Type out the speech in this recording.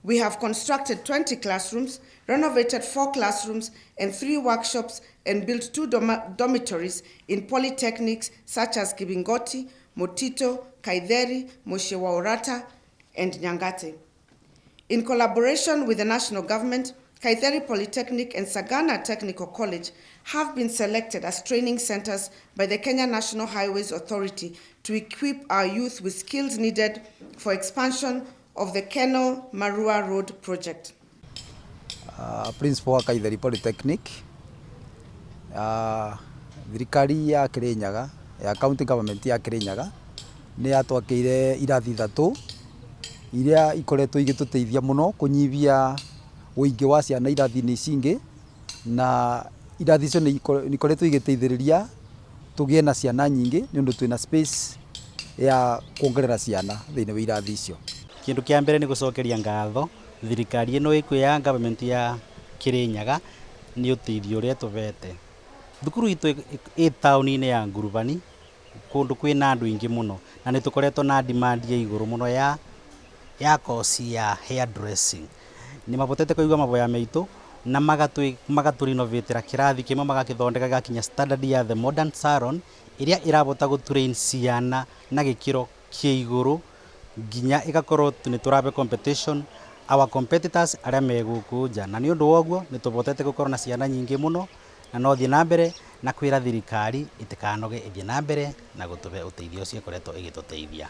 We have constructed 20 classrooms, renovated 4 classrooms and 3 workshops, and built 2 dormitories in polytechnics such as Kibingoti, Motito, Kaitheri, Moshe wa Orata, and Nyangate. In collaboration with the national government, Kaitheri Polytechnic and Sagana Technical College have been selected as training centers by the Kenya National Highways Authority to equip our youth with skills needed for expansion of the Kenol Marua Road project. Principal wa Kaitheri Polytechnic. Thirikari ya Kirinyaga, ya county government ya Kirinyaga, nĩ yatwakĩire irathi ithatũ iria ikoretwo igĩtũteithia mũno kũnyihia ũingĩ wa ciana irathi-inĩ ici ingĩ, na irathi icio nĩ ikoretwo igĩteithĩrĩria tũgĩe na ciana nyingĩ nĩ ũndũ twĩna space ya kuongerera ciana thĩinĩ wa irathi icio. Kindu kia mbere ni gucokeria ngatho thirikari ĩno ĩkuo ya government ya Kirinyaga nĩ ũteithio ũrĩa ĩtũbete. Thukuru itũ ĩ taũni-inĩ ya Ngurubani, kũndũ kwĩna andũ aingĩ mũno, na nĩ tũkoretwo na demand ya igũrũ mũno ya course ya hair dressing. Nĩ mabotete kũigua maboya maitũ na magatũ renovatĩra kĩrathi kĩmwe, magakĩthondeka gĩgakinya standard ya the modern salon ĩrĩa ĩrabota gũ train ciana na gĩkĩro kĩa igũrũ, nginya ĩgakorwo nĩ tũrabe competition our competitors arĩa me gũkũ nja. Na nĩ ũndũ wa ũguo nĩ tũbotete gũkorwo na ciana nyingĩ mũno, na no thiĩ na mbere na kwĩra thirikari ĩtikanoge, ĩthiĩ na mbere na gũtũbe ũteithio ũcio ĩkoretwo ĩgĩtũteithia.